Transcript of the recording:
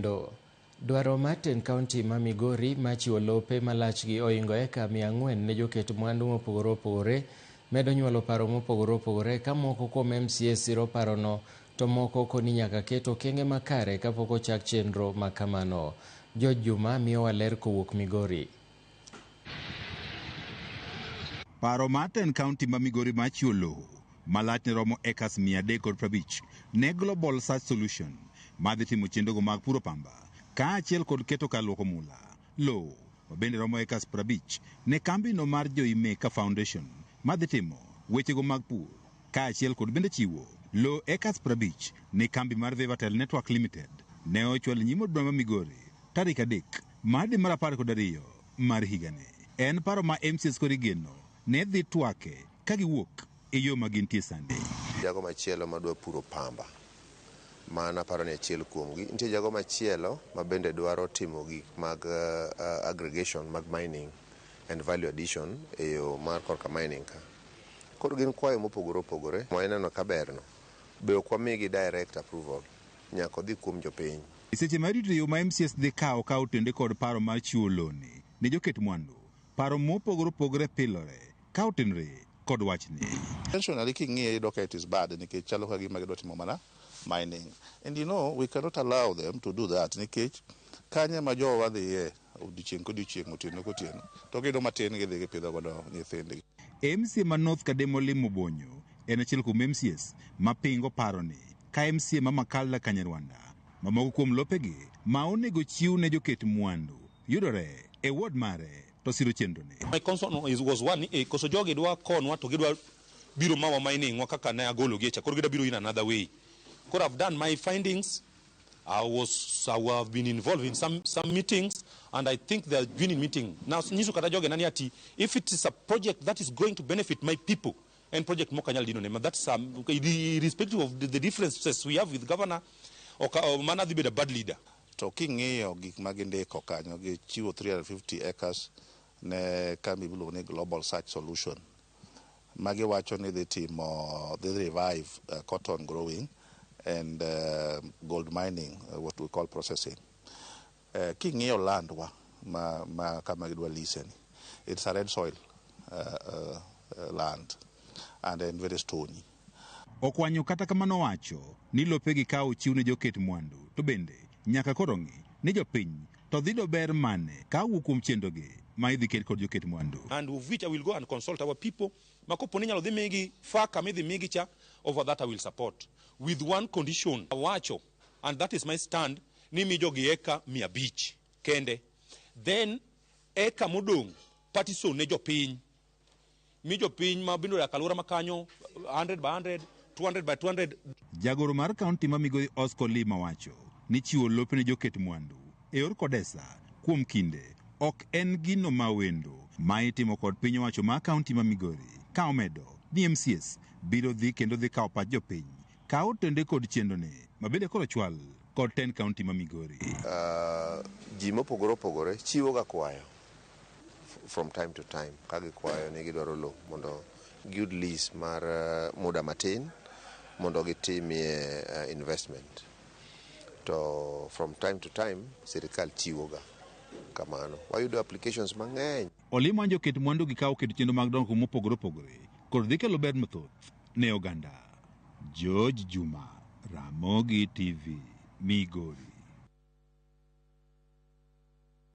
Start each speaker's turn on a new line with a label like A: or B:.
A: Kendo dwaro mar tend kaunti ma Migori mar chiwo lope ma lachgi ohingo eka 400 ne joket mwandu mopogore opogore medo nyuolo paro mopogore opogore ka moko kuom MCA siro parono to moko koni nyaka ket okenge makare kapok ochak chenro ma kamano. George Juma miyowa ler kowuok Migori.
B: Paro mar tend kaunti ma Migori mar chiwo lowo ma lachne romo acres 350 ne Global Search Solution madhi timo chenrogo mag puro pamba kaachiel kod keto kar luoko mula lowo ma bende romo acres 50 ne kambino mar Joimeka Foundation madhi timo wechego mag pur kaachiel kod bende chiwo lowo acres 50 ne kambi mar Vivatel Network Limited ne ochwal e nyim od bura ma Migori tarik 3 mar dwe mar 12 mar higani. En paro ma MCAs koro igeno ne dhi twake ka giwuok e yo ma gintie sani.
C: Jago machielo madwa puro pamba, mano aparo ni achiel kuomgi. Nitie jago machielo ma bende dwaro timo gik mag aggregation mag mining and value addition e yo mar korka mining ka. Koro gin kwayo mopogore opogore ma ineno ka berno be ok wamigi direct approval, nyaka odhi kuom jopiny.
B: E seche ma irito yo ma MCAs dhi kawo ka otende kod paro mar chiwo loni ne joket mwandu, paro mopogore opogore pilore ka otenore kod wachni.
D: Intentionally king'iye iyudo ka it is bad nikech chalo ka gima gidwa timo mana mining. And you know we cannot allow them to do that nikech kanye ma jowa dhiye odiochieng' kodiochieng' otieno kotieno to giyudo matin gidhi gipidho godo nyithindgi.
B: MCA ma North Kadem Olimo Bonyo en achiel kuom MCAs ma pingo paroni ka MCA ma Makalda Kanyarwanda ma moko kuom lopegi ma onego chiw ne joket mwandu yudore e ward mare to siro chenroni.
E: My concern is, was one, eh, koso jogi dwa konwa to gidwa biro mawa mining wa kaka ne agolo gi cha koro gidwa biro in another way. Koro I've done my findings. I have been involved in some meetings and I think they are winning meeting. Now nyiso kata joge nani ati if it is a project that is going to benefit my people and project mok anyal dino ne ma that's irrespective of the differences we have with governor o mana dhi bedo a bad leader.
D: To king'iyo gik ma gindiko kanyo, gichiwo 350 acres ne kambi miluongo ni Global Search Solution ma giwacho ni dhi timo dhi revive cotton growing and gold mining, what we call processing. King'iyo landwa ma kama gidwa lease ni, it's a red soil land and en very stony.
B: Okwanyo kata kamano wacho ni lopegi ka ochiw ne joket mwandu to bende nyaka koro ng'i ni jopiny to dhi do ber mane ka owuok kuom chenrogi ma idhi ket kod joket mwandu.
E: And of which I will go and consult our people ma kopo ni inyalo dhi migi fa kama idhi migi cha, over that I will support with one condition awacho, and that is my stand, ni mi jogi eka 500 kende, then eka modong' partition ne jopiny, mi jopiny ma bende odak alwora ma kanyo 100 by 100, 200 by 200.
B: Jagoro mar kaunti ma Migori Oscar Lima wacho ni chiwo lope ne joket mwandu e yor kodesa kuom kinde ok en gino ma wendo ma itimo kod piny owacho ma kaunti ma Migori, ka omedo ni MCAs biro dhi kendo dhi kawo pach jopiny ka otende kod chenroni ma bende koro chwal kod tend kaunti ma Migori.
C: Ji mopogore opogore chiwo ga kwayo from time to time ka gikwayo ni gidwaro lowo mondo giyud lease mar muda matin mondo gitimie investment. To from time to time sirikal chiwo ga kamano. Wayudo applications mang'eny.
B: Olimo joket mwandu gi ka oketo chenro mag dongruok mopogore opogore kod dhi kelo ber mathoth ne oganda. George Juma, Ramogi TV, Migori.